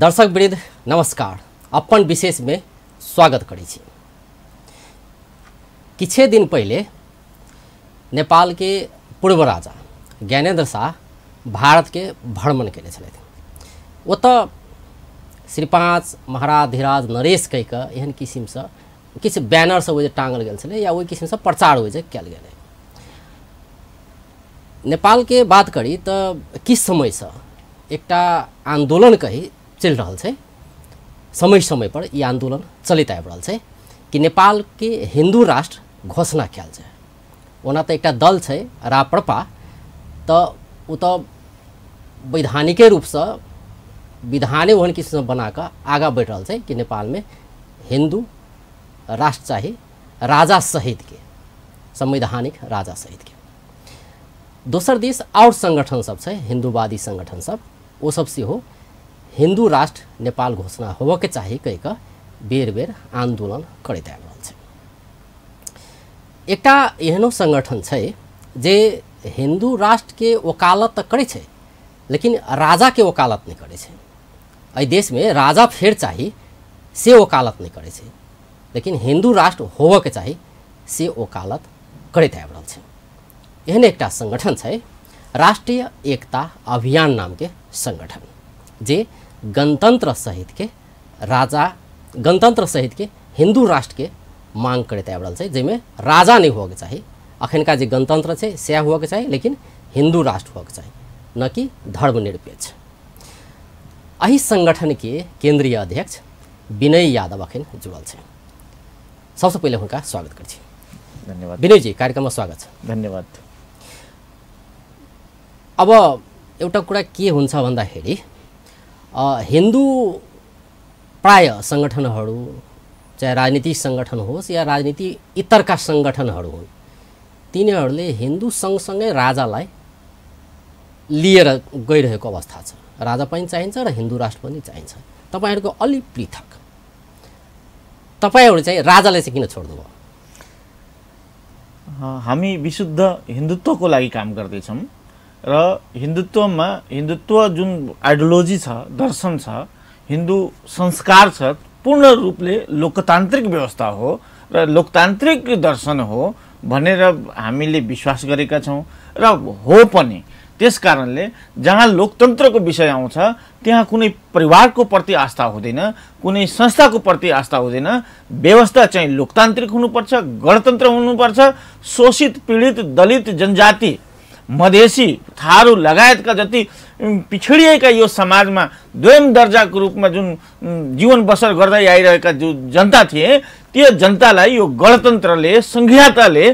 दर्शक वृन्द नमस्कार। अपन विशेष में स्वागत करै छी। किछे दिन पहले नेपाल के पूर्व राजा ज्ञानेन्द्र शाह भारत के भ्रमण केने छलथि। ओतऽ श्री 5 महाराज नरेश कहि कऽ एहन किसिम से किछु बैनर सब टांगल गेल छलै या ओहि किसिम से प्रचार होइ जे कयल गेलै। नेपाल के बात करी तऽ किछु समय से एकटा आंदोलन कही चल रहा है। समय समय पर यह आंदोलन चलित आबि रहल है कि नेपाल के हिंदू राष्ट्र घोषणा कयल जाए। ओना तो एक दल है राप्रपा, तो उ तो वैधानिक रूप से विधाने ओहन किसिम से बना कर आगा बढ़ रहा है कि नेपाल में हिंदू राष्ट्र चाहिए, राजा सहित के, संवैधानिक राजा सहित के। दोसर दिस और संगठन सब है, हिंदूवादी संगठन सब, वो सब से हो हिंदू राष्ट्र नेपाल घोषणा होबे के चाहिए कह कर बेर बेर आंदोलन करैत आबि रहल छै। एकटा एहनो संगठन छै जे हिंदू राष्ट्र के वकालत तऽ करै छै, लेकिन राजा के वकालत नहीं करे छै। एहि देश में राजा फेर चाहिए से वकालत नहीं करे छै, लेकिन हिंदू राष्ट्र होबे के चाहिए से वकालत करैत आबि रहल छै। एहन एकटा संगठन छै राष्ट्रीय एकता अभियान नाम के संगठन, जे गणतंत्र सहित के गणतंत्र सहित के हिंदू राष्ट्र के मांग करते आबि रहल छै, जेमे राजा नहीं होके चाहिए। अखनका जे गणतंत्र छै से होके चाहिए, लेकिन हिंदू राष्ट्र होके चाहिए, न कि धर्मनिरपेक्ष। एहि संगठन के केंद्रीय अध्यक्ष विनय यादव अखन जुड़ल छै। सबसे पहले हुनका स्वागत करै छी। धन्यवाद विनय जी, कार्यक्रम में स्वागत छ। धन्यवाद। अब एउटा कुरा के हुन्छ भन्दाखेरि हिंदू प्राय संगठनहरू, चाहे राजनीतिक संगठन होस् या राजनीति इतरका संगठनहरू हुन्, तिनीहरूले हिंदू सँगसँगै राजालाई लिएर गइरहेको अवस्था छ। राजा पनि चाहिन्छ र हिंदू राष्ट्र पनि चाहिन्छ। तपाईहरुको अलि पृथक, तपाईहरु चाहिँ राजाले चाहिँ किन छोड्नुभयो? हामी विशुद्ध हिन्दुत्वको लागि काम गर्दैछौँ र हिन्दुत्वमा हिन्दुत्व जुन आइडियोलोजी छ, दर्शन छ, हिन्दू संस्कार छ, पूर्ण रूपले लोकतान्त्रिक व्यवस्था हो र लोकतान्त्रिक दर्शन हो भनेर हामीले विश्वास गरेका छौँ र हो पनि। त्यसकारणले जहाँ लोकतन्त्रको विषय आउँछ त्यहाँ कुनै परिवारको प्रति आस्था हुँदैन, कुनै संस्थाको प्रति आस्था हुँदैन। व्यवस्था चाहिँ लोकतान्त्रिक हुनुपर्छ, गणतन्त्र हुनुपर्छ। शोषित, पीडित, दलित, जनजाति, मधेसी, थारू लगायतका जति पिछडिएका यो समाजमा दोयम दर्जाको रूपमा जुन जीवन बसर गर्दै आइरहेका जो जनता थिए, त्यो जनतालाई यो गणतन्त्रले, संघीयताले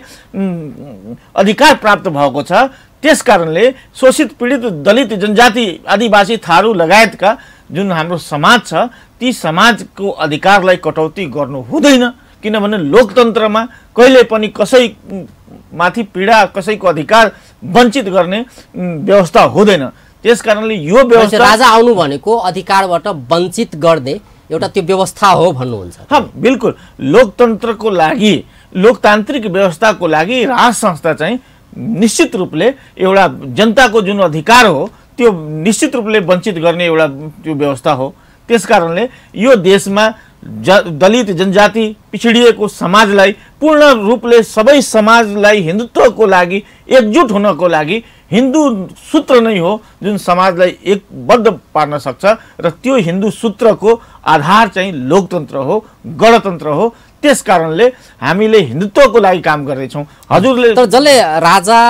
अधिकार प्राप्त भएको छ। त्यसकारणले शोषित, पीडित, दलित, जनजाति, आदिवासी, थारू लगायतका जुन हाम्रो समाज छ, ती समाजको अधिकारलाई कटौती गर्नु हुँदैन। किनभने लोकतन्त्रमा कहिले पनि कसैमाथि पीडा, कसैको अधिकार वञ्चित गर्ने व्यवस्था हुँदैन। त्यसकारणले यो व्यवस्था, राजा आउनु भनेको अधिकारबाट वञ्चित गर्ने एउटा त्यो व्यवस्था हो भन्नुहुन्छ? हाँ, बिल्कुल। लोकतन्त्रको लागि, लोकतान्त्रिक व्यवस्थाको लागि राज संस्था चाहिँ निश्चित रूपले एउटा जनताको जुन अधिकार हो त्यो निश्चित रूपले वञ्चित गर्ने एउटा त्यो व्यवस्था हो। त्यसकारणले यो देशमा दलित, जनजाति, पिछडिएको समाजलाई पूर्ण रूपले सबै समाजलाई हिन्दुत्वको लागि एकजुट हुनको लागि हिन्दू सूत्र नै हो जुन समाजलाई एकबद्ध पार्न सक्छ र त्यो हिन्दू सूत्रको आधार चाहिँ लोकतन्त्र हो, गणतन्त्र हो। त्यसकारणले हामीले हिन्दुत्वको लागि काम गर्दैछौँ। हजुरले तर जसले राजा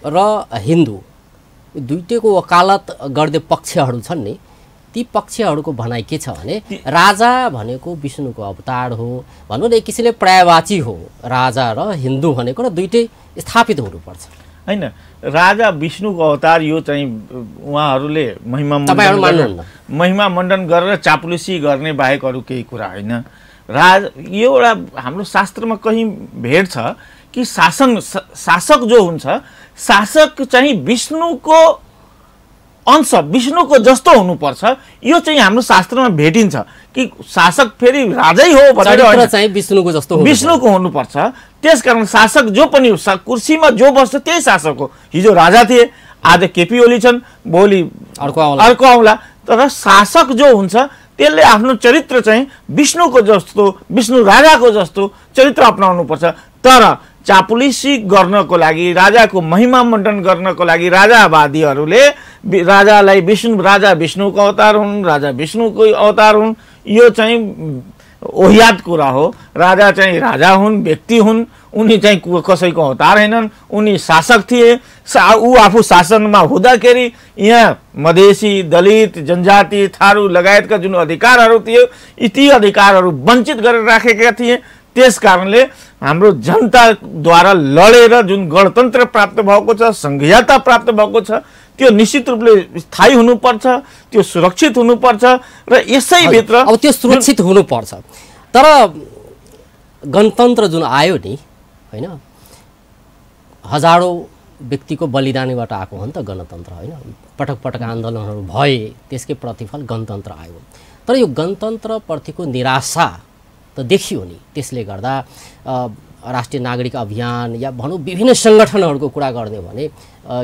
र हिन्दू दुईटैको वकालत गर्ने पक्षहरू छन् नि, ती पक्षहरूको भनाइ के छ भने राजा भनेको विष्णुको अवतार हो, भनौँ न एक किसिमले पर्यायवाची हो राजा र हिन्दू भनेको, र दुईटै स्थापित हुनुपर्छ। हैन, राजा विष्णुको अवतार यो चाहिँ उहाँहरूले महिमा मण्डन गरेर चाप्लुसी गर्ने बाहेक अरू केही कुरा होइन। यो एउटा हाम्रो शास्त्रमा कहीँ भेट छ कि शासक जो हुन्छ, शासक चाहिँ विष्णुको अंश, विष्णुको जस्तो हुनुपर्छ। यो चाहिँ हाम्रो शास्त्रमा भेटिन्छ कि शासक फेरि राजै हो भनेर चाहिँ विष्णुको जस्तो विष्णुको हुनुपर्छ। त्यसकारण शासक जो पनि कुर्सीमा जो बस्छ त्यही शासक हो। हिजो राजा थिए, आज केपी ओली छन्, भोलि अर्को आउला। तर शासक जो हुन्छ त्यसले आफ्नो चरित्र चाहिँ विष्णुको जस्तो, विष्णु राजाको जस्तो चरित्र अपनाउनु पर्छ। तर चापुलिसी गर्नको लागि, राजाको महिमा मण्डन गर्नको लागि राजावादीहरूले राजालाई राजा विष्णुको अवतार हुन्, राजा विष्णुको अवतार हुन्, यो चाहिँ ओहियात कुरा हो। राजा चाहिँ राजा हुन्, व्यक्ति हुन्, उनी चाहिँ कसैको अवतार हैनन्, उनी शासक थिए। ऊ आफू शासनमा हुँदाखेरि यहाँ मधेसी, दलित, जनजाति, थारू लगायतका जुन अधिकारहरू थियो ती अधिकारहरू वञ्चित गरेर राखेका थिए। त्यस कारणले हाम्रो जनताद्वारा लडेर जुन गणतन्त्र प्राप्त भएको छ, संघीयता प्राप्त भएको छ, त्यो निश्चित रूपले स्थायी हुनुपर्छ, त्यो सुरक्षित हुनुपर्छ र यसैभित्र अब त्यो सुरक्षित हुनुपर्छ। तर गणतन्त्र जुन आयो नि हैन, हजारौं व्यक्तिको बलिदानीबाट आएको हो नि त गणतन्त्र हैन। पटक पटक आन्दोलनहरू भए, त्यसकै प्रतिफल गणतन्त्र आयो। तर यो गणतन्त्रप्रतिको निराशा त देखियो नि। त्यसले गर्दा राष्ट्रिय नागरिक अभियान या भनौँ विभिन्न सङ्गठनहरूको कुरा गर्ने भने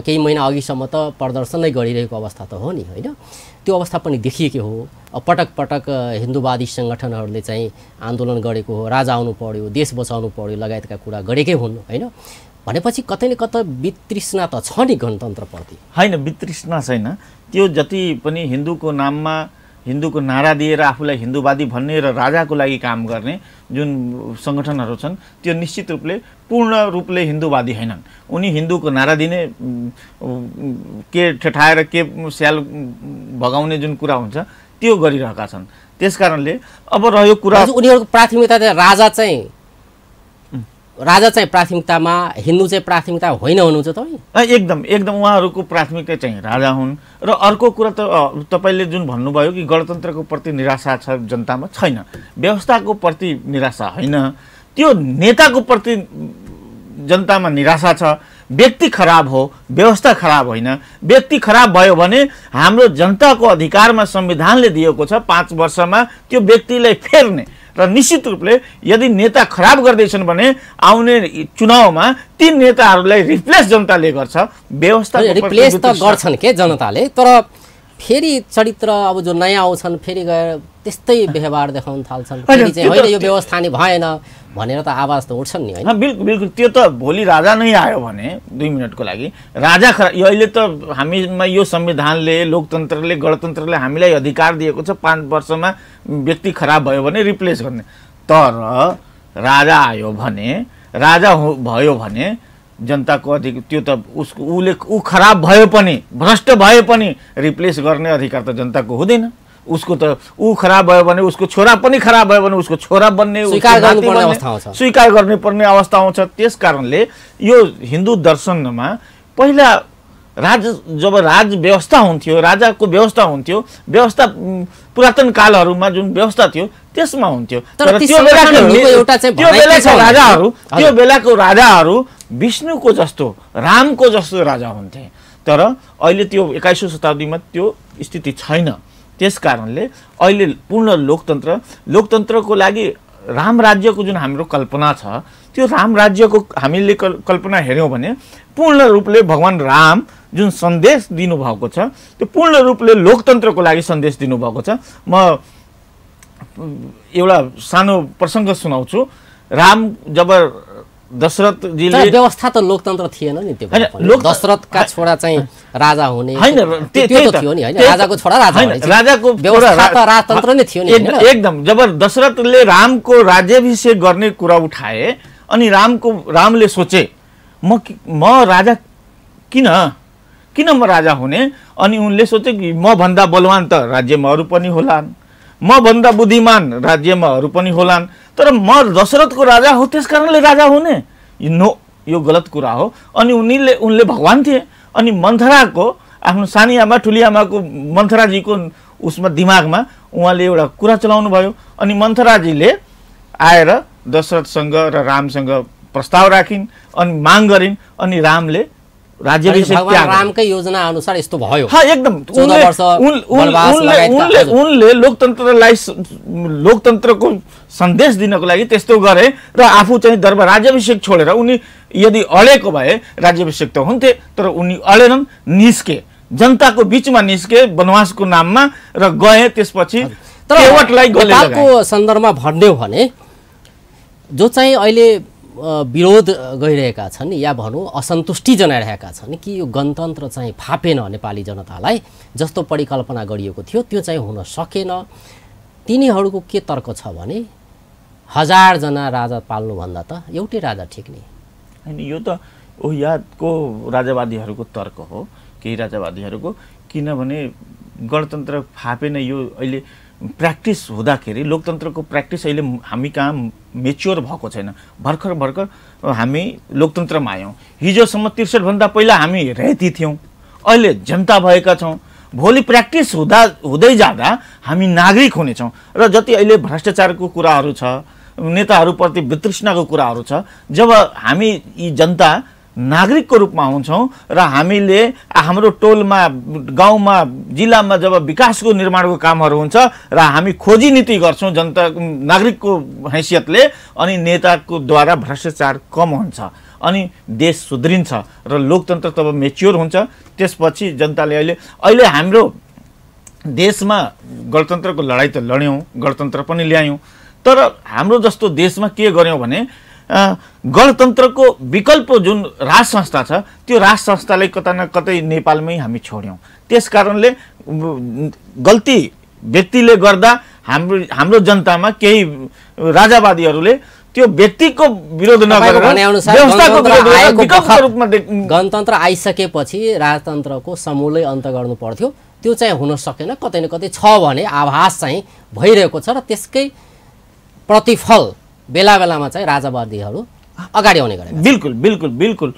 केही महिना अघिसम्म त प्रदर्शन नै गरिरहेको अवस्था त हो नि हैन। त्यो अवस्था पनि देखिएको हो। पटक पटक हिन्दूवादी सङ्गठनहरूले चाहिँ आन्दोलन गरेको हो, राजा आउनु पर्यो, देश बचाउनु पर्यो लगायतका कुरा गरेकै हुन् हैन। भनेपछि कतै न कतै वितृष्णा त छ नि गणतन्त्रप्रति। होइन, वितृष्णा छैन। त्यो जति पनि हिन्दूको नाममा हिन्दूको नारा दिएर आफूलाई हिन्दूवादी भन्ने र राजाको लागि काम गर्ने जुन सङ्गठनहरू छन् त्यो निश्चित रूपले पूर्ण रूपले हिन्दूवादी हैनन्। उनी हिन्दूको नारा दिने, के ठेठाएर के स्याल भगाउने जुन कुरा हुन्छ त्यो गरिरहेका छन्। त्यसकारणले अब रह्यो कुरा, उनीहरूको प्राथमिकता चाहिँ राजा चाहिँ प्राथमिकतामा, हिन्दू चाहिँ प्राथमिकता होइन हुनुहुन्छ तपाईँ? एकदम एकदम उहाँहरूको प्राथमिकता चाहिँ राजा हुन्। र अर्को कुरा त तपाईँले जुन भन्नुभयो कि गणतन्त्रको प्रति निराशा छ जनतामा, छैन। व्यवस्थाको प्रति निराशा होइन, त्यो नेताको प्रति जनतामा निराशा छ। व्यक्ति खराब हो, व्यवस्था खराब होइन। व्यक्ति खराब भयो भने हाम्रो जनताको अधिकारमा संविधानले दिएको छ 5 वर्षमा त्यो व्यक्तिलाई फेर्ने। र निश्चित रूपले यदि नेता खराब गर्दैछन् भने आउने चुनावमा ती नेताहरूलाई रिप्लेस जनताले गर्छ। व्यवस्था रिप्लेस त गर्छन् के जनताले, तर फेरि चरित्र अब जो नयाँ आउँछन् फेरि गएर त्यस्तै व्यवहार देखाउन थाल्छन्। फेरि चाहिँ होइन यो व्यवस्था नि भएन भनेर त आवाज त उठ्छन् नि हैन। बिल्कुल बिल्कुल। त्यो त भोलि राजा नै आयो भने 2 मिनटको लागि राजा अहिले त हामीमा यो संविधानले, लोकतन्त्रले, गणतन्त्रले हामीलाई अधिकार दिएको छ 5 वर्षमा व्यक्ति खराब भयो भने रिप्लेस गर्ने। तर राजा आयो भने, राजा भयो भने जनताको अधिकार, त्यो त ऊ खराब भयो पनि, भ्रष्ट भए पनि रिप्लेस गर्ने अधिकार त जनताको हुँदैन। उसको त ऊ खराब भयो भने उसको छोरा पनि खराब भयो भने उसको छोरा बन्ने, स्वीकार गर्ने पर्ने अवस्था आउँछ। त्यस कारणले यो हिन्दू दर्शनमा पहिला जब राज व्यवस्था हुन्थ्यो, राजाको व्यवस्था हुन्थ्यो, व्यवस्था पुरातन कालहरूमा जुन व्यवस्था थियो त्यसमा हुन्थ्यो। तर त्यो बेलाको राजाहरू विष्णुको जस्तो, रामको जस्तो राजा हुन्थे। तर अहिले त्यो 21औं शताब्दीमा त्यो स्थिति छैन। त्यस कारणले अहिले पूर्ण लोकतन्त्रको लागि राम राज्यको जुन हाम्रो कल्पना छ त्यो राम राज्यको हामीले कल्पना हेर्यौं भने पूर्ण रूपले भगवान राम जुन सन्देश दिनुभएको छ त्यो पूर्ण रूपले लोकतन्त्रको लागि सन्देश दिनुभएको छ। म एउटा सानो प्रसङ्ग सुनाउँछु। राम जब दशरथजीले, व्यवस्था त लोकतन्त्र थिएन नि त्यो, दशरथका छोरा चाहिँ राजा हुने हैन, त्यो त थियो नि हैन, राजाको छोरा राजा हुने, राजाको व्यवस्था त राजतन्त्र नै थियो नि एकदम। जब दशरथले रामको राज्याभिषेक गर्ने कुरा उठाए अनि रामले सोचे म राजा किन म राजा हुने? अनि उनले सोचे कि म भन्दा बलवान त राज्यमा अरू पनि होलान्, म भन्दा बुद्धिमान राज्यमा अरू पनि होलान्, तर म दशरथको राजा हो त्यस कारणले राजा हुने? यो गलत कुरा हो। अनि उनले भगवान थिए। अनि मन्थराको, आफ्नो सानी आमा ठुली आमाको, मन्थराजीको उसमा दिमागमा उहाँले एउटा कुरा चलाउनु भयो। अनि मन्थराजीले आएर दशरथसँग र रामसँग प्रस्ताव राखिन् अनि माग गरिन्। अनि रामले राज्याभिषेक रामकै योजना अनुसार यस्तो भयो। एकदम। उनले लोकतन्त्रको सन्देश दिनको लागि त्यस्तो गरे र आफू चाहिँ दरबार राज्याभिषेक छोडेर, उनी यदि अडेको भए राज्याभिषेक त हुन्थे, तर उनी अडेनन्, निस्के। जनताको बीचमा निस्के वनवासको नाममा र गए, त्यसपछि तर केवटलाई गले लगाए। नेपालको सन्दर्भमा भन्ने हो भने जो चाहिँ अहिले विरोध गरिरहेका छन् या भनौँ असन्तुष्टि जनाइरहेका छन् कि यो गणतन्त्र चाहिँ फापेन नेपाली जनतालाई जस्तो परिकल्पना गरिएको थियो त्यो चाहिँ हुन सकेन, तिनीहरूको के तर्क छ भने 1000 जना राजा पाल्नुभन्दा त एउटै राजा ठिक नि हैन। यो त ओ यादको राजावादीहरूको तर्क हो, केही राजावादीहरूको, किनभने गणतन्त्र फापेन यो अहिले प्र्याक्टिस हुँदाखेरि लोकतन्त्रको प्र्याक्टिस अहिले हामी कहाँ मेच्योर भएको छैन। भर्खर भर्खर हामी लोकतन्त्रमा आयौँ। हिजोसम्म 63 भन्दा पहिला हामी रैती थियौँ, अहिले जनता भएका छौँ। भोलि प्र्याक्टिस हुँदै जाँदा हामी नागरिक हुनेछौँ र जति अहिले भ्रष्टाचारको कुराहरू छ, नेताहरूप्रति वितृष्णाको कुराहरू छ, जब हामी यी जनता नागरिकको रूपमा हुन्छौँ र हामीले हाम्रो टोलमा, गाउँमा, जिल्लामा जब विकासको निर्माणको कामहरू हुन्छ र हामी खोजी नीति गर्छौँ जनता नागरिकको हैसियतले, अनि नेताको द्वारा भ्रष्टाचार कम हुन्छ अनि देश सुध्रिन्छ र लोकतन्त्र तब मेच्योर हुन्छ। त्यसपछि जनताले अहिले हाम्रो देशमा गणतन्त्रको लडाइँ त लड्यौँ, गणतन्त्र पनि ल्यायौँ, तर हाम्रो जस्तो देशमा के गर्यौँ भने गणतन्त्रको विकल्प जुन राज संस्था छ त्यो राज संस्थालाई कता न कतै नेपालमै हामी छोड्यौँ। त्यस कारणले गल्ती व्यक्तिले गर्दा हाम्रो जनतामा केही राजावादीहरूले त्यो व्यक्तिको विरोध नगरेर व्यवस्थाको विरोध गरेर विकल्पको रूपमा गणतन्त्र आइसकेपछि राजतन्त्रको समूलै अन्त गर्नु पर्थ्यो, त्यो चाहिँ हुन सकेन। कतै न कतै छ भने आभास चाहिँ भइरहेको छ र त्यसकै प्रतिफल बेला बेलामा चाहिँ राजावादीहरू अगाडि आउने गरेका। बिल्कुल बिल्कुल बिल्कुल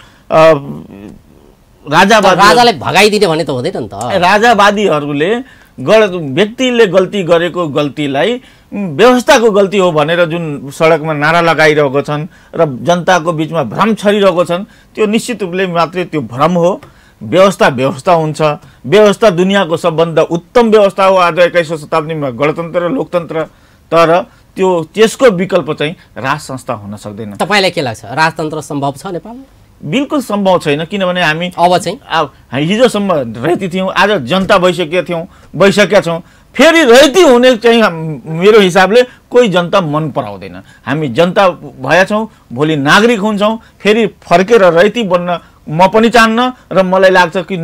राजालाई भगाइदिने भने त हुँदैन नि त। राजावादीहरूले व्यक्तिले गल्ती गरेको गल्तीलाई व्यवस्थाको गल्ती हो भनेर जुन सडकमा नारा लगाइरहेको छन् र जनताको बीचमा भ्रम छरिरहेको छन्, त्यो निश्चित रूपले मात्रै त्यो भ्रम हो। व्यवस्था हुन्छ, व्यवस्था दुनियाँको सबभन्दा उत्तम व्यवस्था हो आज 21औं शताब्दीमा गणतन्त्र र लोकतन्त्र, तर त्यसको विकल्प चाहिँ राज संस्था हुन सक्दैन। तपाईलाई के लाग्छ, राजतन्त्र सम्भव छ नेपालमा? बिल्कुल सम्भव छैन, किनभने हामी अब चाहिँ हिजोसम्म रैती थियौँ, आज जनता भइसकेका छौँ। फेरि रैती हुने चाहिँ मेरो हिसाबले कोही जनता मन पराउँदैन। हामी जनता भएछौँ, भोलि नागरिक हुन्छौँ, फेरि फर्केर रैती बन्न म पनि चाहन्न र मलाई लाग्छ कि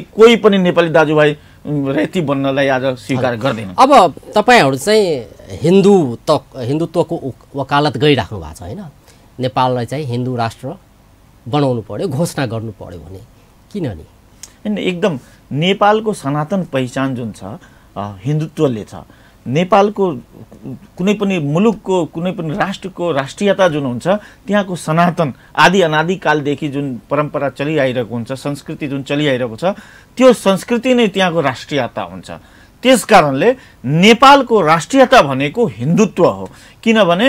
कोही पनि नेपाली दाजुभाइ रैती बन्नलाई आज स्वीकार गर्दैन। अब तपाईहरू चाहिँ हिन्दुत्वको वकालत गरिराख्नु भएको छ होइन? नेपाललाई चाहिँ हिन्दू राष्ट्र बनाउनु पर्यो, घोषणा गर्नु पर्यो भने किन नि? एकदम नेपालको सनातन पहिचान जुन छ हिन्दुत्वले छ। नेपालको कुनै पनि मुलुकको, कुनै पनि राष्ट्रको राष्ट्रियता जुन हुन्छ त्यहाँको सनातन आदि अनादिकालदेखि जुन परम्परा चलिआइरहेको हुन्छ, संस्कृति जुन चलिआइरहेको छ, त्यो संस्कृति नै त्यहाँको राष्ट्रियता हुन्छ। त्यस कारणले नेपालको राष्ट्रियता भनेको हिन्दुत्व हो, किनभने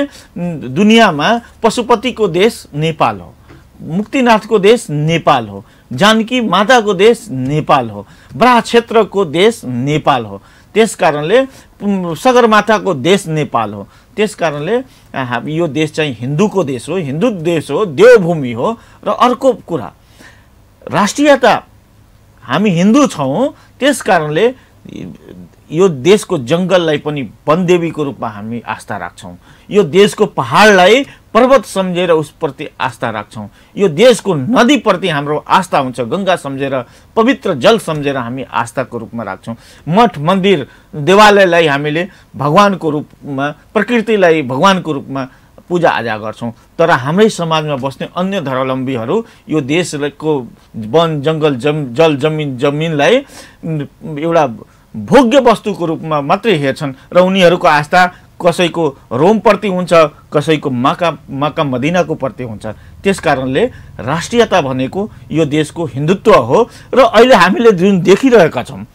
दुनियाँमा पशुपतिको देश नेपाल हो, मुक्तिनाथको देश नेपाल हो, जानकी माताको देश नेपाल हो, बराह क्षेत्रको देश नेपाल हो, त्यस कारणले सगरमाथाको देश नेपाल हो। त्यस कारणले यो देश चाहिँ हिन्दूको देश हो, हिन्दू देश हो, देवभूमि हो। र अर्को कुरा, राष्ट्रियता हामी हिन्दू छौँ, त्यस कारणले यो देशको जङ्गललाई पनि वनदेवीको रूपमा हामी आस्था राख्छौँ, यो देशको पहाडलाई पर्वत सम्झेर उसप्रति आस्था राख्छौँ, यो देशको नदीप्रति हाम्रो आस्था हुन्छ, गङ्गा सम्झेर, पवित्र जल सम्झेर हामी आस्थाको रूपमा राख्छौँ। मठ मन्दिर देवालयलाई हामीले भगवानको रूपमा, प्रकृतिलाई भगवानको रूपमा पूजाआजा गर्छौँ। तर हाम्रै समाजमा बस्ने अन्य धर्मावलम्बीहरू यो देशको वन जङ्गल जल जमिनलाई एउटा भोग्य वस्तुको रूपमा मात्रै हेर्छन् र उनीहरूको आस्था कसैको रोमप्रति हुन्छ, कसैको मक्का मदिनाको प्रति हुन्छ। त्यस कारणले राष्ट्रियता भनेको यो देशको हिन्दुत्व हो। र अहिले हामीले जुन देखिरहेका छौँ,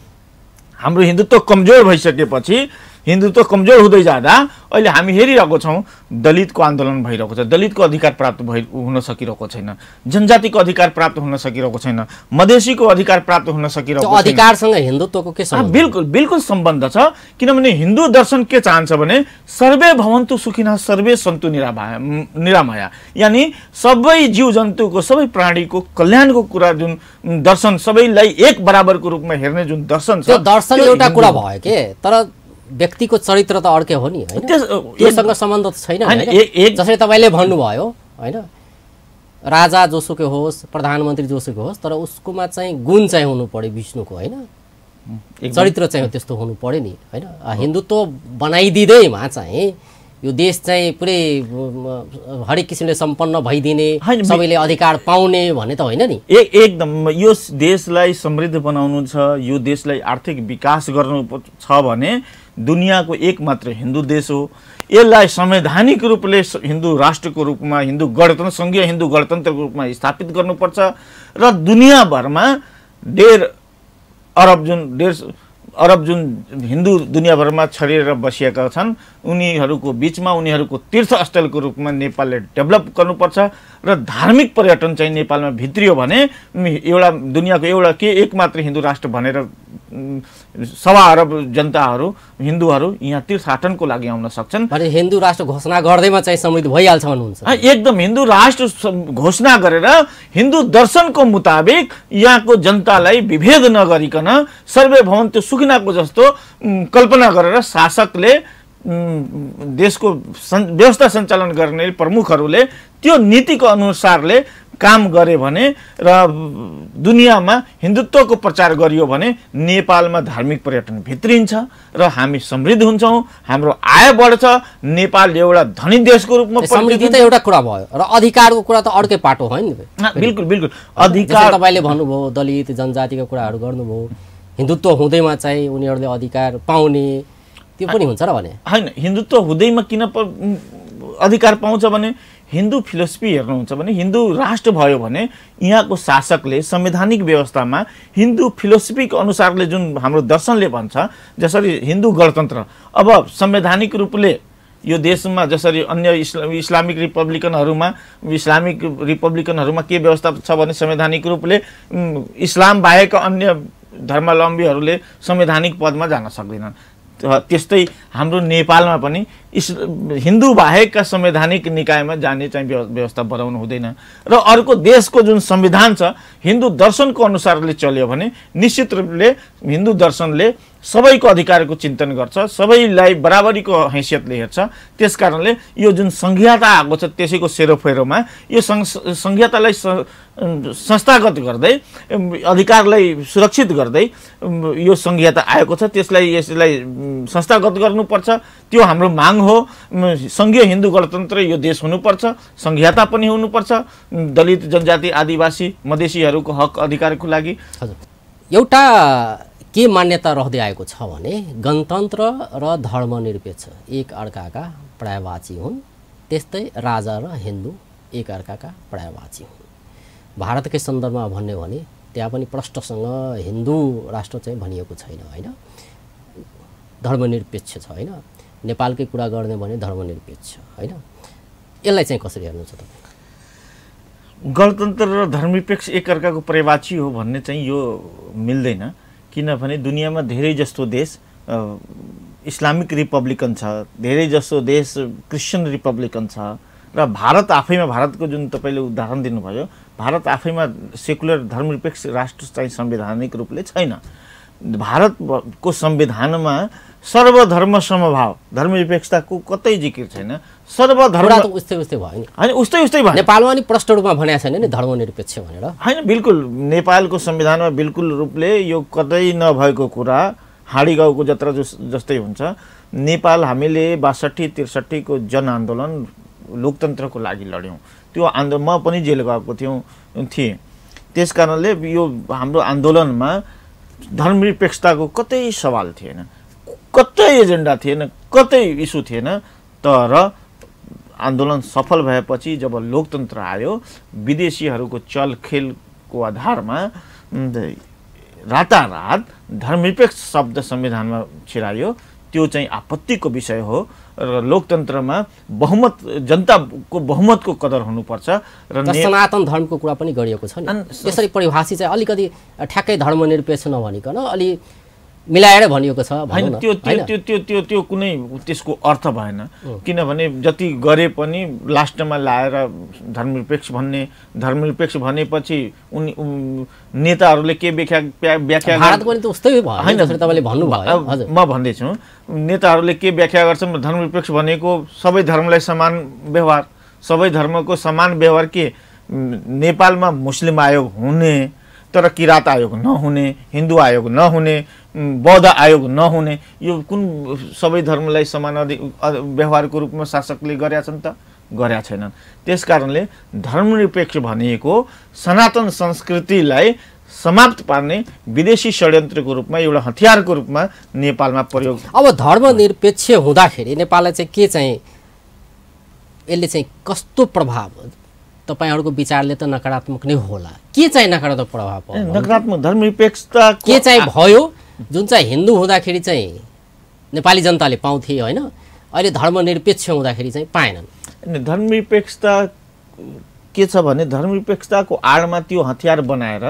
हाम्रो हिन्दुत्व कमजोर भइसकेपछि हिन्दुत्व कमजोर हुँदै जाँदा अहिले हामी हेरिरहेको छौँ दलितको आन्दोलन भइरहेको छ, दलितको अधिकार प्राप्त हुन सकिरहेको छैन, जनजातिको अधिकार प्राप्त हुन सकिरहेको छैन, मधेसीको अधिकार प्राप्त हुन सकिरहेको छैन। अधिकारसँग हिन्दुत्वको के सम्बन्ध? बिल्कुल बिल्कुल सम्बन्ध छ, किनभने हिन्दू दर्शन के चाहन्छ भने सर्वे भवन्तु सुखिनः सर्वे सन्तु निरामया, यानि सबै जीव जन्तुको सबै प्राणीको कल्याणको कुरा जुन दर्शन, सबैलाई एक बराबरको रूपमा हेर्ने जुन दर्शन छ, त्यो दर्शन एउटा कुरा भयो के, तर व्यक्तिको चरित्र त अर्कै हो नि हैन, त्योसँग सम्बन्ध त छैन हैन। जसरी तपाईले भन्नुभयो हैन, राजा जोसुकै होस्, प्रधानमन्त्री जोसुकै होस्, तर उसकोमा चाहिँ गुण चाहिँ हुनु पर्यो विष्णुको हैन, चरित्र चाहिँ त्यस्तो हुनु पर्यो नि हैन। हिन्दुत्व बनाइदिँदैमा चाहिँ यो देश चाहिँ पुरै हरेक किसिमले सम्पन्न भइदिने, सबैले अधिकार पाउने भन्ने त होइन नि। एकदम यो देशलाई समृद्ध बनाउनु छ, यो देशलाई आर्थिक विकास गर्नु छ भने दुनियाँको एकमात्र हिन्दू देश हो। यसलाई संवैधानिक रूपले हिन्दू राष्ट्रको रूपमा, हिन्दू गणतन्त्र, सङ्घीय हिन्दू गणतन्त्रको रूपमा स्थापित गर्नुपर्छ र दुनियाँभरमा 1.5 अरब जुन हिन्दू दुनियाँभरमा छरिएर बसिएका छन्, उनीहरूको बिचमा उनीहरूको तीर्थस्थलको रूपमा नेपालले डेभलप गर्नुपर्छ र धार्मिक पर्यटन चाहिँ नेपालमा भित्रियो भने एउटा दुनियाँको एउटा एकमात्र हिन्दू राष्ट्र भनेर 1.25 अरब जनताहरू, हिन्दूहरू यहाँ तीर्थाटनको लागि आउन सक्छन्। भने हिन्दू राष्ट्र घोषणा गर्दैमा चाहिँ समृद्ध भइहाल्छ भन्नुहुन्छ? एकदम हिन्दू राष्ट्र घोषणा गरेर हिन्दू दर्शनको मुताबिक यहाँको जनतालाई विभेद नगरिकन सर्वे भवन्तु सुखिनाको जस्तो कल्पना गरेर शासकले, देशको व्यवस्था सञ्चालन गर्ने प्रमुखहरूले त्यो नीतिको अनुसारले काम गरे भने र दुनियाँमा हिन्दुत्वको प्रचार गरियो भने नेपालमा धार्मिक पर्यटन भित्रिन्छ र हामी समृद्ध हुन्छौँ, हाम्रो आय बढ्छ, नेपाल एउटा धनी देशको रूपमा। समृद्धि त एउटा कुरा भयो र अधिकारको कुरा त अर्कै पाटो हो नि। बिल्कुल बिल्कुल, अधिकार तपाईले भन्नुभयो, दलित जनजातिको कुराहरू गर्नुभयो, हिन्दुत्व हुँदैमा चाहिँ उनीहरूले अधिकार पाउने, त्यो पनि हुन्छ र भने होइन। हिन्दुत्व हुँदैमा किन अधिकार पाउँछ भने हिन्दू फिलोसफी हेर्नुहुन्छ भने हिन्दू राष्ट्र भयो भने यहाँको शासकले संवैधानिक व्यवस्थामा हिन्दू फिलोसफीको अनुसारले जुन हाम्रो दर्शनले भन्छ, जसरी हिन्दू गणतन्त्र, अब संवैधानिक रूपले यो देशमा जसरी अन्य इस्लामिक रिपब्लिकनहरूमा के व्यवस्था छ भने संवैधानिक रूपले इस्लाम बाहेक अन्य धर्मावलम्बीहरूले संवैधानिक पदमा जान सक्दैनन्। त्यस्तै हाम्रो नेपालमा पनि हिन्दू बाहेकका संवैधानिक निकायमा जाने चाहिँ व्यवस्था बनाउनु हुँदैन र अर्को देशको जुन संविधान छ हिन्दू दर्शनको अनुसारले चल्यो भने निश्चित रूपले हिन्दू दर्शनले सबैको अधिकारको चिन्तन गर्छ, सबैलाई बराबरीको हैसियतले हेर्छ। त्यसकारणले यो जुन संहिता आएको छ त्यसैको सेरोफेरोमा यो संहितालाई संस्थागत गर्दै, अधिकारलाई सुरक्षित गर्दै यो संहिता आएको छ, यसलाई संस्थागत गर्नुपर्छ। त्यो हाम्रो माग हो। सङ्घीय हिन्दू गणतन्त्र यो देश हुनुपर्छ, संहिता पनि हुनुपर्छ दलित जनजाति आदिवासी मधेसीहरूको हक अधिकारको लागि। एउटा के मान्यता रहँदै आएको छ भने गणतन्त्र र धर्मनिरपेक्ष एक अर्काका पर्यायवाची हुन्, त्यस्तै राजा र हिन्दू एक अर्काका पर्यायवाची हुन्। भारतकै सन्दर्भमा भन्ने भने त्यहाँ पनि प्रष्टसँग हिन्दू राष्ट्र चाहिँ भनिएको छैन हैन, धर्मनिरपेक्ष छ हैन। नेपालकै कुरा गर्ने भने धर्मनिरपेक्ष हैन। यसलाई चाहिँ कसरी हेर्नुहुन्छ तपाईँ? गणतन्त्र र धर्मनिरपेक्ष एक अर्काको पर्यायवाची हो भन्ने चाहिँ यो मिल्दैन, किनभने दुनियाँमा धेरै जस्तो देश इस्लामिक रिपब्लिकन छ, धेरै जस्तो देश क्रिस्चियन रिपब्लिकन छ र भारत आफैमा, भारतको जुन तपाईँले उदाहरण दिनुभयो, भारत आफैमा सेकुलर धर्मनिरपेक्ष राष्ट्र चाहिँ संवैधानिक रूपले छैन। भारतको संविधानमा सर्वधर्म समभाव, धर्मनिरपेक्षताको कतै जिकिर छैन। सर्वधर्म त उस्तै भयो नि हैन, उस्तै भयो। नेपालमा नि प्रष्ट रूपमा भनेको छैन नि धर्मनिरपेक्ष भनेर हैन। बिल्कुल नेपालको संविधानमा बिल्कुल रूपले यो कतै नभएको कुरा हाँडी गाउँको जत्रा जस्तै हुन्छ। नेपाल हामीले 62-63 को जनआन्दोलन लोकतन्त्रको लागि लड्यौँ। त्यो आन्दोलन म पनि जेल गएको थिएँ। त्यसकारणले यो हाम्रो आन्दोलनमा धर्मनिरपेक्षताको कतै सवाल थिएन, कतै एजेन्डा थिएन, कतै इस्यु थिएन। तर आन्दोलन सफल भएपछि जब लोकतन्त्र आयो, विदेशीहरूको चलखेलको आधारमा रातारात धर्मनिरपेक्ष शब्द संविधानमा छिरायो। त्यो चाहिँ आपत्तिको विषय हो र लोकतन्त्रमा बहुमत जनताको बहुमतको कदर हुनुपर्छ र सनातन धर्मको कुरा पनि गरिएको छ नि। त्यसरी परिभाषित चाहिँ अलिकति ठ्याक्कै धर्मनिरपेक्ष नभनिकन अलि मिलाएर भनिएको छ हैन। त्यो त्यो त्यो त्यो त्यो त्यो कुनै त्यसको अर्थ भएन, किनभने जति गरे पनि लास्टमा लाएर धर्मनिरपेक्ष धर्मनिरपेक्ष भनेपछि उनी नेताहरूले के व्याख्या भारतको पनि त उस्तै भयो जसरी तपाईले भन्नुभयो। हजुर, म भन्दैछु नेताहरूले के व्याख्या गर्छन् धर्मनिरपेक्ष भनेको सबै धर्मलाई समान व्यवहार, सबै धर्मको समान व्यवहार के नेपालमा मुस्लिम आयोग हुने तर किरात आयोग नहुने, हिन्दू आयोग नहुने, बौद्ध आयोग नहुने, यो कुन सबै धर्मलाई समान व्यवहारको रूपमा शासकले गरेका छन् त? गरेका छैनन्। त्यसकारणले धर्मनिरपेक्ष भनेको सनातन संस्कृतिलाई समाप्त पार्ने विदेशी षड्यन्त्रको रूपमा एउटा हतियारको रूपमा नेपालमा प्रयोग। अब धर्मनिरपेक्ष हुँदाखेरि नेपाललाई चाहिँ के चाहिँ यसले चाहिँ कस्तो प्रभाव तपाईहरुको विचारले त नकारात्मक नै होला, के चाहिँ नकारात्मक प्रभाव पर्यो? नकारात्मक धर्मनिरपेक्षता के चाहिँ भयो जुन चाहिँ हिन्दू हुँदाखेरि चाहिँ नेपाली जनताले पाउँथे हैन, अहिले धर्मनिरपेक्ष हुँदाखेरि चाहिँ पाएनन्। धर्मनिरपेक्षता के छ भने धर्मनिरपेक्षताको आडमा त्यो हतियार बनाएर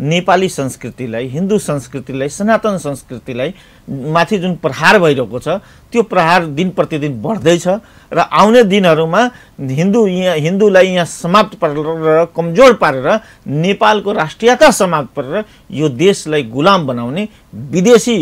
नेपाली संस्कृतिलाई, हिन्दू संस्कृतिलाई, सनातन संस्कृतिलाई माथि जुन प्रहार भइरहेको छ त्यो प्रहार दिन प्रतिदिन बढ्दैछ र आउने दिनहरूमा हिन्दूलाई यहाँ समाप्त पारेर कमजोर पारेर नेपालको राष्ट्रियता समाप्त पारेर यो देशलाई गुलाम बनाउने विदेशी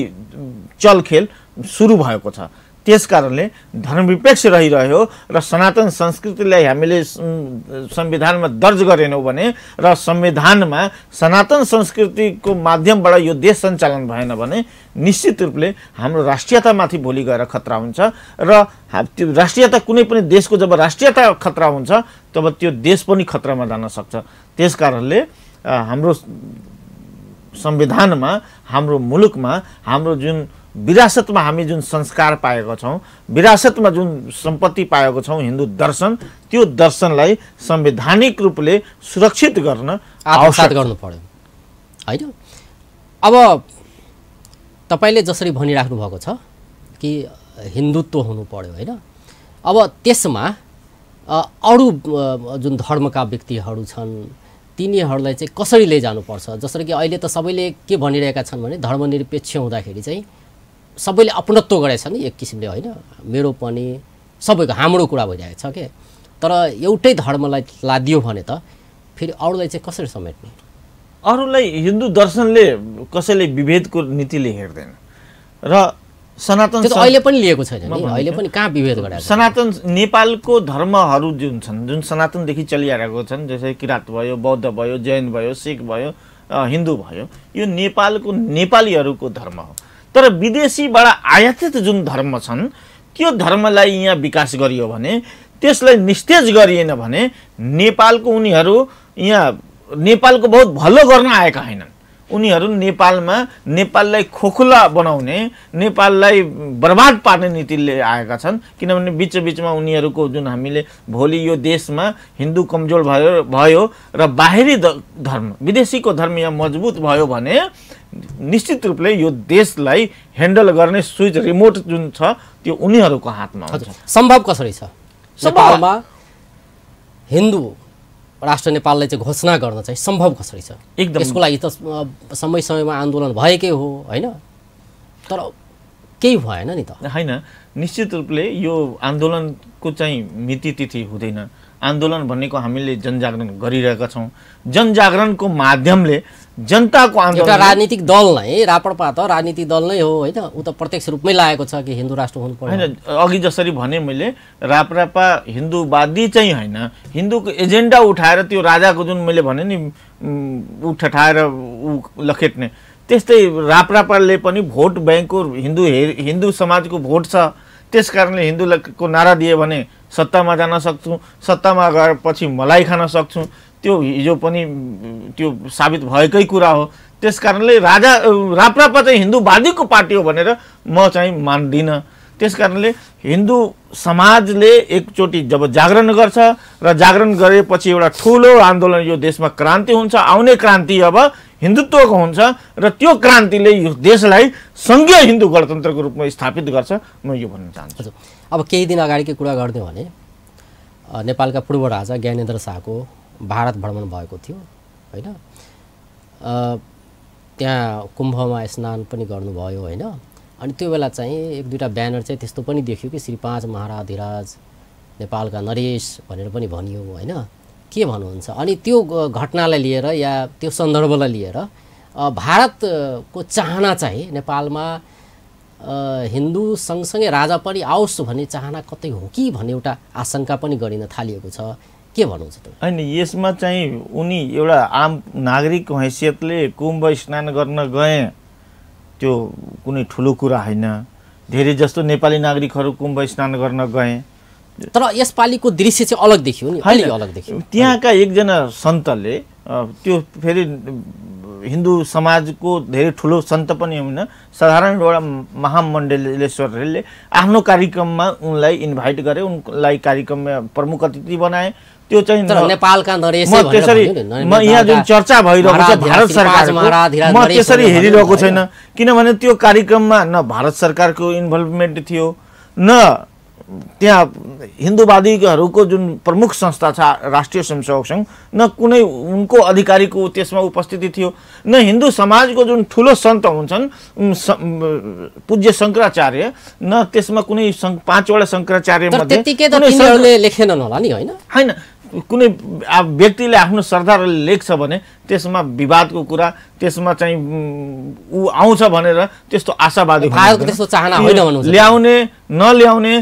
चलखेल सुरु भएको छ। त्यसकारणले धर्मनिरपेक्ष रहिरह्यो र सनातन संस्कृतिलाई हामीले संविधानमा दर्ज गरेनौँ भने र संविधानमा सनातन संस्कृतिको माध्यमबाट यो देश सञ्चालन भएन भने निश्चित रूपले हाम्रो राष्ट्रियतामाथि भोलि गएर खतरा हुन्छ र त्यो राष्ट्रियता कुनै पनि देशको जब राष्ट्रियता खतरा हुन्छ तब त्यो देश पनि खतरामा जान सक्छ। त्यसकारणले हाम्रो संविधानमा, हाम्रो मुलुकमा हाम्रो जुन विरासतमा हामी जुन संस्कार पाएका छौँ, विरासतमा जुन सम्पत्ति पाएको छौँ हिन्दू दर्शन, त्यो दर्शनलाई संवैधानिक रूपले सुरक्षित गर्न आवश्यक गर्नु पर्यो हैन। अब तपाईले जसरी भनिराख्नु भएको छ कि हिन्दुत्व हुनु पर्यो हैन, अब त्यसमा अरु जुन धर्मका व्यक्तिहरू छन् तिनीहरूलाई चाहिँ कसरी लैजानुपर्छ? जसरी कि अहिले त सबैले के भनिरहेका छन् भने धर्मनिरपेक्ष हुँदाखेरि चाहिँ सबैले अपनत्व गरेछ नि एक किसिमले हैन, मेरो पनि सबैको हाम्रो कुरा भइरहेको छ के, तर एउटै धर्मलाई लादियो भने त फेरि अरूलाई चाहिँ कसरी समेट्ने? अरूलाई हिन्दू दर्शनले कसैले विभेदको नीतिले हेर्दैन र सनातन अहिले पनि लिएको छैन नि, अहिले पनि कहाँ विभेद गरेको? सनातन नेपालको धर्महरू जुन छन्, जुन सनातनदेखि चलिआएको छन्, जस्तै किरात भयो, बौद्ध भयो, जैन भयो, सिख भयो, हिन्दू भयो, यो नेपालको नेपालीहरूको धर्म हो। तर विदेशीबाट आयातित जुन धर्म छन् त्यो धर्मलाई यहाँ विकास गरियो भने, त्यसलाई निस्तेज गरिएन भने नेपालको उनीहरू यहाँ नेपालको बहुत भलो गर्न आएका हैनन्। उनीहरू नेपालमा नेपाललाई खोखला बनाउने, नेपाललाई बर्बाद पार्ने नीतिले आएका छन्। किनभने बीचबीचमा उनीहरूको जुन हामीले भोलि यो देशमा हिन्दू कमजोर भयो र बाहिरी धर्म, विदेशीको धर्म यहाँ मजबुत भयो भने निश्चित रूपले यो देशलाई ह्यान्डल गर्ने स्विच रिमोट जुन छ त्यो उनीहरूको हातमा हुन्छ। सम्भव कसरी छ नेपालमा हिन्दू राष्ट्र नेपाललाई चाहिँ घोषणा गर्न चाहिँ सम्भव कसरी छ? एकदम यसको लागि त समयमा आन्दोलन भएकै हो हैन, तर केही भएन नि त हैन। निश्चित रूपले यो आन्दोलनको चाहिँ मिति तिथि हुँदैन। आन्दोलन भनेको हामीले जनजागरण गरिरहेका छौँ। जनजागरणको माध्यमले जनताको आन्दोलन, एउटा राजनीतिक दल नै, राप्रपा त राजनीतिक दल नै हो हैन, उ त प्रत्यक्ष रूपमै लागेको छ कि हिन्दू राष्ट्र हुनु पर्यो हैन। अघि जसरी भने मैले राप्रपा हिन्दूवादी चाहिँ हैन, हिन्दूको एजेन्डा उठाएर त्यो राजाको जुन मैले भने नि उ ठठाएर उ लखेट्ने, त्यस्तै राप्रपाले पनि भोट ब्याङ्कको हिन्दू समाजको भोट छ। त्यसकारणले हिन्दूको नारा दिए भने सत्तामा जान सक्छौँ, सत्तामा गएर पछि मलाई खान सक्छौँ, त्यो हिजो पनि त्यो साबित भएकै कुरा हो। त्यसकारणले राप्रपा चाहिँ हिन्दूवादीको पार्टी हो भनेर म चाहिँ मान्दिनँ। त्यसकारणले हिन्दू समाजले एकचोटि जब जागरण गर्छ र जागरण गरेपछि एउटा ठुलो आन्दोलन यो देशमा क्रान्ति हुन्छ, आउने क्रान्ति अब हिन्दुत्वको हुन्छ र त्यो क्रान्तिले यो देशलाई संघीय हिन्दू गणतन्त्रको रूपमा स्थापित गर्छ। म यो भन्न चाहन्छु। अब केही दिन अगाडिकै कुरा गर्ने भने नेपालका पूर्व राजा ज्ञानेन्द्र शाहको भारत भ्रमण भएको थियो होइन। त्यहाँ कुम्भमा स्नान पनि गर्नुभयो होइन। अनि त्यो बेला चाहिँ एक दुईवटा ब्यानर चाहिँ त्यस्तो पनि देखियो कि श्री 5 महाराधिराज नेपालका नरेश भनेर पनि भनियो होइन। के भन्नुहुन्छ? अनि त्यो घटनालाई लिएर या त्यो सन्दर्भलाई लिएर भारतको चाहना चाहिँ नेपालमा हिन्दू सँगसँगै राजा पनि आओस् भन्ने चाहना कतै हो कि भन्ने एउटा आशंका पनि गरिन थालिएको छ। के भन्नुहुन्छ त? होइन, यसमा चाहिँ उनी एउटा आम नागरिकको हैसियतले कुम्भ स्नान गर्न गए त्यो कुनै ठुलो कुरा होइन। धेरै जस्तो नेपाली नागरिकहरू कुम्भ स्नान गर्न गए, तर यसपालिको दृश्य चाहिँ अलग देखियो नि, अलि अलग देखियो। त्यहाँका एकजना सन्तले त्यो फेरि हिन्दू समाजको धेरै ठुलो सन्त पनि होइन, साधारण एउटा महामण्डलेश्वरले आफ्नो कार्यक्रममा उनलाई इन्भाइट गरे, उनलाई कार्यक्रममा प्रमुख अतिथि बनाए। त्यो चाहिँ नेपालका नरेश त्यसरी म यहाँ जुन चर्चा भइरहेको छ भारत सरकारको, म त्यसरी हेरिरहेको छैन। किनभने त्यो कार्यक्रममा न भारत सरकारको इन्भल्भमेन्ट थियो, न त्यहाँ हिन्दूवादीहरूको जुन प्रमुख संस्था छ राष्ट्रिय स्वयंसेवक सङ्घ, न कुनै उनको अधिकारीको त्यसमा उपस्थिति थियो, न हिन्दू समाजको जुन ठुलो सन्त हुन्छन् पूज्य शङ्कराचार्य, न त्यसमा कुनै 5वटा शङ्कराचार्य मध्ये लेखेनन् होला नि होइन। होइन, कुनै व्यक्तिले आफ्नो श्रद्धाले लेख्छ भने त्यसमा विवादको कुरा, त्यसमा चाहिँ ऊ आउँछ भनेर त्यस्तो आशावादी त्यस्तो चाहना होइन भन्नु। ल्याउने नल्याउने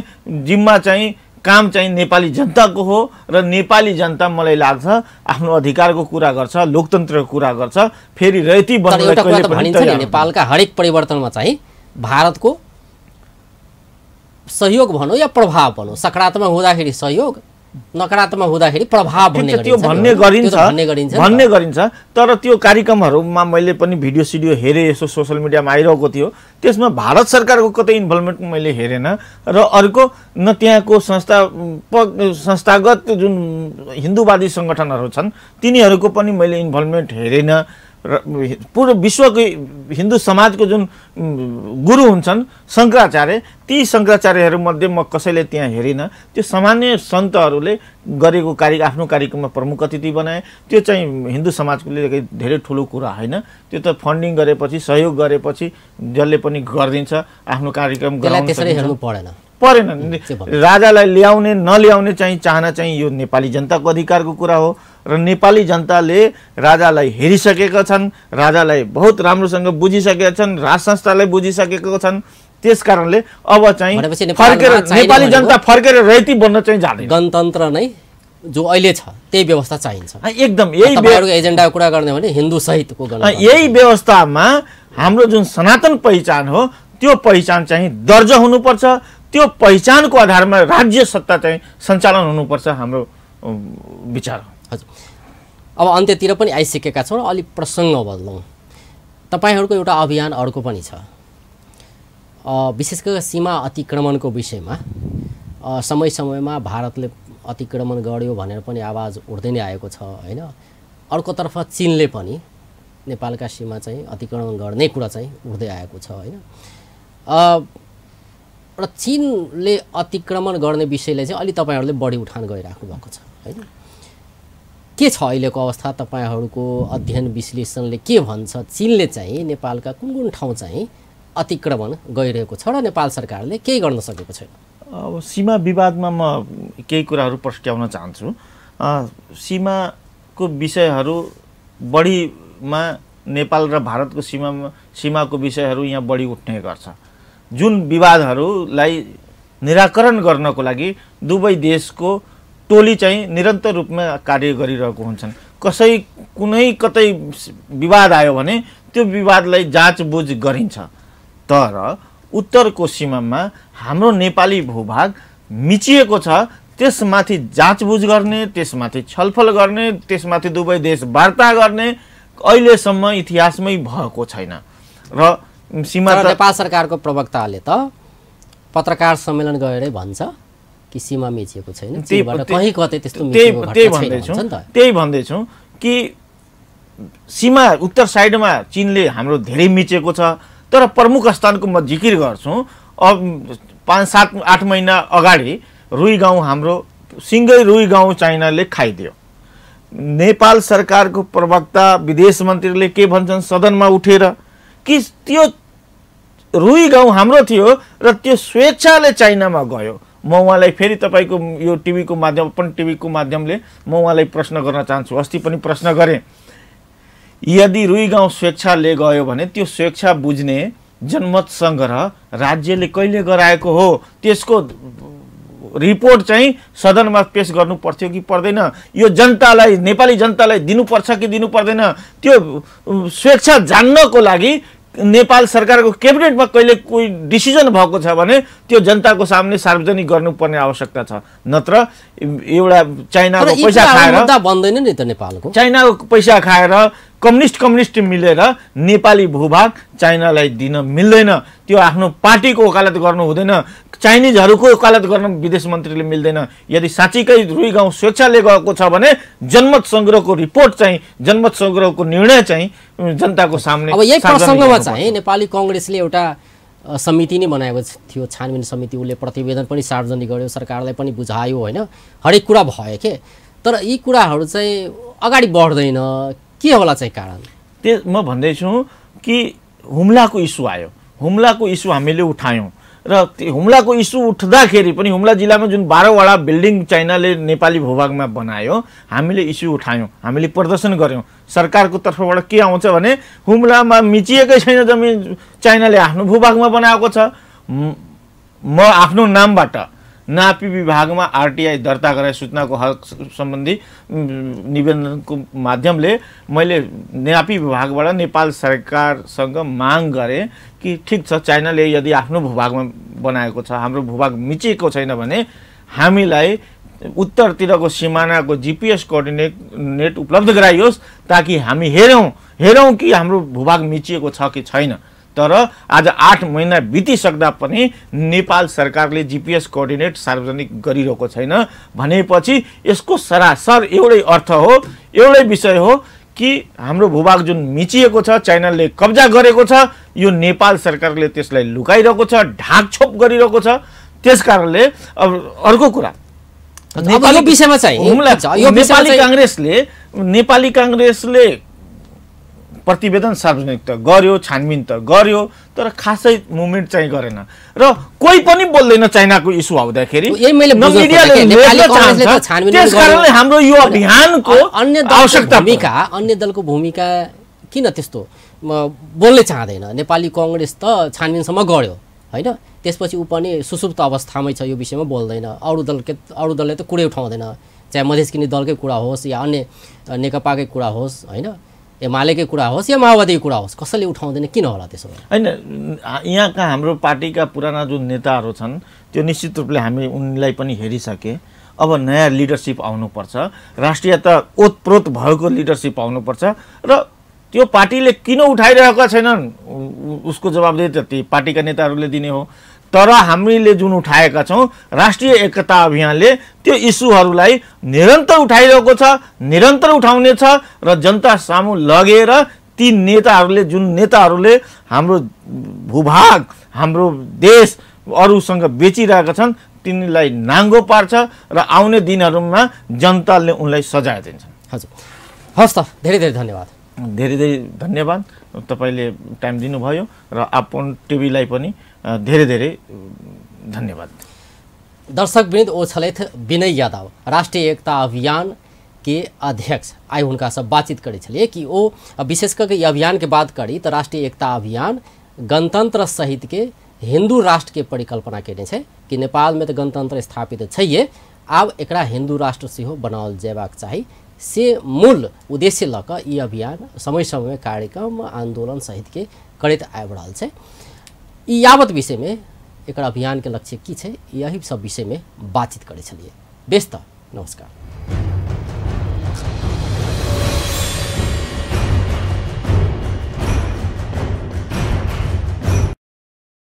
जिम्मा चाहिँ काम चाहिँ नेपाली जनताको हो र नेपाली जनता मलाई लाग्छ आफ्नो अधिकारको कुरा गर्छ, लोकतन्त्रको कुरा गर्छ। फेरि रैती नेपालका हरेक परिवर्तनमा चाहिँ भारतको सहयोग भनौँ या प्रभाव भनौँ, सकारात्मक हुँदाखेरि सहयोग, नकारात्मक हुँदाखेरि प्रभाव भन्ने गरिन्छ। तर त्यो कार्यक्रमहरूमा मैले पनि भिडियो सिडियो हेरेँ, यसो सोसल मिडियामा आइरहेको थियो, त्यसमा भारत सरकारको कतै इन्भल्भमेन्ट मैले हेरेन। र अर्को न त्यहाँको संस्थागत जुन हिन्दूवादी सङ्गठनहरू छन् तिनीहरूको पनि मैले इन्भल्भमेन्ट हेरेन। र पूर्ण विश्वको हिन्दू समाजको जुन गुरु हुन्छन् शङ्कराचार्य, ती शङ्कराचार्यहरूमध्ये म कसैले त्यहाँ हेरिनँ। त्यो सामान्य सन्तहरूले गरेको आफ्नो कार्यक्रममा प्रमुख अतिथि बनाए। त्यो चाहिँ हिन्दू समाजको लागि धेरै ठुलो कुरा होइन। त्यो त फन्डिङ गरेपछि, सहयोग गरेपछि जसले पनि गरिदिन्छ, आफ्नो कार्यक्रम गराउनु परेन। राजालाई ल्याउने नल्याउने चाहिँ चाहना चाहिँ यो नेपाली जनताको अधिकारको कुरा हो र नेपाली जनताले राजालाई हेरिसकेका छन्, राजालाई बहुत राम्रोसँग बुझिसकेका छन्, राज संस्थालाई बुझिसकेका छन्। त्यसकारणले अब चाहिँ फर्केर नेपाली जनता फर्केर रैती बन्न चाहिँ जाँदैन। गणतन्त्र नै जो अहिले छ त्यही व्यवस्था चाहिन्छ। एकदम यही एजेन्डाको कुरा गर्ने भने हिन्दू सहितको यही व्यवस्थामा हाम्रो जुन सनातन पहिचान हो त्यो पहिचान चाहिँ दर्ज हुनुपर्छ। त्यो पहिचानको आधारमा राज्य सत्ता चाहिँ सञ्चालन हुनुपर्छ, हाम्रो विचार हो। हजुर, अब अन्त्यतिर पनि आइसकेका छौँ, अलिक प्रसङ्ग बदलौँ। तपाईँहरूको एउटा अभियान अर्को पनि छ, विशेष गरेर सीमा अतिक्रमणको विषयमा। समय समयमा भारतले अतिक्रमण गर्यो भनेर पनि आवाज उठ्दै नै आएको छ होइन। अर्कोतर्फ चीनले पनि नेपालका सीमा चाहिँ अतिक्रमण गर्ने कुरा चाहिँ उठ्दै आएको छ होइन। र चीनले अतिक्रमण गर्ने विषयलाई चाहिँ अलि तपाईँहरूले बढी उठान गरिराख्नु भएको छ होइन। के छ अहिलेको अवस्था? तपाईँहरूको अध्ययन विश्लेषणले के भन्छ? चीनले चाहिँ नेपालका कुन कुन ठाउँ चाहिँ अतिक्रमण गइरहेको छ र नेपाल सरकारले केही गर्न सकेको छैन? अब सीमा विवादमा म केही कुराहरू प्रस्ट्याउन चाहन्छु। सीमाको विषयहरू बढीमा नेपाल र भारतको सीमाको विषयहरू यहाँ बढी उठ्ने गर्छ। जुन विवादहरूलाई निराकरण गर्नको लागि दुवै देशको टोली चाहिँ निरन्तर रूपमा कार्य गरिरहेको हुन्छन्। कुनै कतै विवाद आयो भने त्यो विवादलाई जाँचबुझ गरिन्छ। तर उत्तरको सीमामा हाम्रो नेपाली भूभाग मिचिएको छ, त्यसमाथि जाँचबुझ गर्ने, त्यसमाथि छलफल गर्ने, त्यसमाथि दुवै देश वार्ता गर्ने अहिलेसम्म इतिहासमै भएको छैन। र नेपाल सरकारको प्रवक्ताले त पत्रकार सम्मेलन गएरै भन्छ कि सीमा मिचिएको छैन, चीनबाट कहीँ कतै त्यस्तो त्यही भन्दैछौँ कि सीमा उत्तर साइडमा चीनले हाम्रो धेरै मिचेको छ। तर प्रमुख स्थानको म जिकिर गर्छु, अब 5-7-8 महिना अगाडि रुई गाउँ हाम्रो सिङ्गै रुई गाउँ चाइनाले खाइदियो। नेपाल सरकारको प्रवक्ता विदेश मन्त्रीले के भन्छन् सदनमा उठेर कि त्यो रुई गाउँ हाम्रो थियो र त्यो स्वेच्छाले चाइनामा गयो। म उहाँलाई फेरि तपाईँको यो टिभीको माध्यम पनि टिभीको माध्यमले म उहाँलाई प्रश्न गर्न चाहन्छु। अस्ति पनि प्रश्न गरेँ, यदि रुई गाउँ स्वेच्छाले गयो भने त्यो स्वेच्छा बुझ्ने जनमत सङ्ग्रह राज्यले कहिले गराएको हो, त्यसको रिपोर्ट चाहिँ सदनमा पेश गर्नु पर्थ्यो कि पर्दैन, यो जनतालाई नेपाली जनतालाई दिनुपर्छ कि दिनु पर्दैन, त्यो स्वेच्छा जान्नको लागि नेपाल सरकारको क्याबिनेटमा कहिले कोही डिसिजन भएको छ भने त्यो जनताको सामने सार्वजनिक गर्नुपर्ने आवश्यकता छ। नत्र एउटा चाइनाको पैसा खाएर बन्दैन नि त नेपालको, चाइनाको पैसा खाएर कम्युनिस्ट मिलेर नेपाली भूभाग चाइनालाई दिन मिल्दैन। त्यो आफ्नो पार्टीको वकालत गर्नु हुँदैन, चाइनिजहरूको वकालत गर्न विदेश मन्त्रीले मिल्दैन। यदि साँच्चीकै रुई गाउँ स्वेच्छाले गएको छ भने जनमत सङ्ग्रहको रिपोर्ट चाहिँ, जनमत सङ्ग्रहको निर्णय चाहिँ जनताको सामने। अब यही प्रसङ्गमा चाहिँ नेपाली कांग्रेसले एउटा समिति नै बनाएको थियो, छानबिन समिति। उसले प्रतिवेदन पनि सार्वजनिक गर्यो, सरकारलाई पनि बुझायो होइन, हरेक कुरा भयो के। तर यी कुराहरू चाहिँ अगाडि बढ्दैन, के होला चाहिँ कारण? म भन्दैछु कि हुम्लाको इस्यु आयो, हुम्लाको इस्यु हामीले उठायौँ र हुम्लाको इस्यु उठ्दाखेरि पनि हुम्ला जिल्लामा जुन 12वटा बिल्डिङ चाइनाले नेपाली भूभागमा बनायो, हामीले इस्यु उठायौँ, हामीले प्रदर्शन गऱ्यौँ। सरकारको तर्फबाट के आउँछ भने हुम्लामा मिचिएकै छैन जमिन, चाइनाले आफ्नो भूभागमा बनाएको छ। म आफ्नो नामबाट नापी विभागमा आरटीआई दर्ता गराए सूचनाको हक सम्बन्धी निवेदनको माध्यमले मैले नापी विभागबाट नेपाल सरकारसँग माग गरेँ कि ठिक छ, चाइनाले यदि आफ्नो भूभागमा बनाएको छ, हाम्रो भूभाग मिचिएको छैन भने हामीलाई उत्तरतिरको सिमानाको जीपीएस कोअर्डिनेट उपलब्ध गराइयोस्, ताकि हामी हेरौँ कि हाम्रो भूभाग मिचिएको छ कि छैन। तर आज 8 महिना बितिसक्दा पनि नेपाल सरकारले जीपीएस कोअर्डिनेट सार्वजनिक गरिरहेको छैन भनेपछि यसको सरासर एउटै अर्थ हो, एउटै विषय हो कि हाम्रो भूभाग जुन मिचिएको छ, चाइनाले कब्जा गरेको छ, यो नेपाल सरकारले त्यसलाई लुकाइरहेको छ, ढाकछोप गरिरहेको छ। त्यसकारणले अब अर्को कुरा नेपाली विषयमा चाहिँ नेपाली कांग्रेसले प्रतिवेदन सार्वजनिक त गर्यो, छानबिन त गर्यो, तर खासै मुभमेन्ट चाहिँ गरेन र कोही पनि बोल्दैन चाइनाको इस्यु आउँदाखेरि। त्यसकारणले हाम्रो यो अभियानको अन्य दलको भूमिका किन त्यस्तो बोल्नै चाहँदैन? नेपाली कांग्रेस त छानबिनसम्म गयो होइन, त्यसपछि ऊ पनि सुसुप्त अवस्थामै छ, यो विषयमा बोल्दैन। अरू दलले त कुरै उठाउँदैन, चाहे मधेसकिने दलकै कुरा होस् या अन्य नेकपाकै कुरा होस् होइन, एमालेकै कुरा होस् या माओवादीको कुरा होस्, कसैले उठाउँदैन, किन होला त्यसो? होइन, यहाँका हाम्रो पार्टीका पुराना जुन नेताहरू छन् त्यो निश्चित रूपले हामी उनलाई पनि हेरिसके। अब नयाँ लिडरसिप आउनुपर्छ, राष्ट्रियता ओतप्रोत भएको लिडरसिप आउनुपर्छ र त्यो पार्टीले किन उठाइरहेका छैनन् उसको जवाबदेही त ती पार्टीका नेताहरूले दिने हो। तर हामीले जुन उठाएका छौँ, राष्ट्रिय एकता अभियानले त्यो इस्युहरूलाई निरन्तर उठाइरहेको छ, निरन्तर उठाउने छ र जनता सामु लगेर ती नेताहरूले हाम्रो भूभाग, हाम्रो देश अरूसँग बेचिरहेका छन् तिनीलाई नाङ्गो पार्छ र आउने दिनहरूमा जनताले उनलाई सजाय दिन्छ। हजुर, हस् त, धेरै धेरै धन्यवाद। धेरै धन्यवाद, तपाईँले टाइम दिनुभयो र आपन टिभीलाई पनि धेरै धेरै धन्यवाद। दर्शकवृन्द, ओछलेथ विनय यादव राष्ट्रीय एकता अभियान के अध्यक्ष आइ हुनका से बातचीत करे छलिए कि वो विशेष करके ये अभियान के बात करी तो राष्ट्रीय एकता अभियान गणतंत्र सहित के हिंदू राष्ट्र के परिकल्पना केने छे कि नेपाल में तो गणतंत्र स्थापित छैये, आब एकरा हिंदू राष्ट्र सेहो बनाओल जेबाक चाही से मूल उद्देश्य लक ये अभियान समय समय में कार्यक्रम आंदोलन सहित के करत आबि रहल छै। ई यावत विषय में एक अभियान के लक्ष्य की है, यही सब विषय में बातचीत करे छलिए। बेस्त नमस्कार।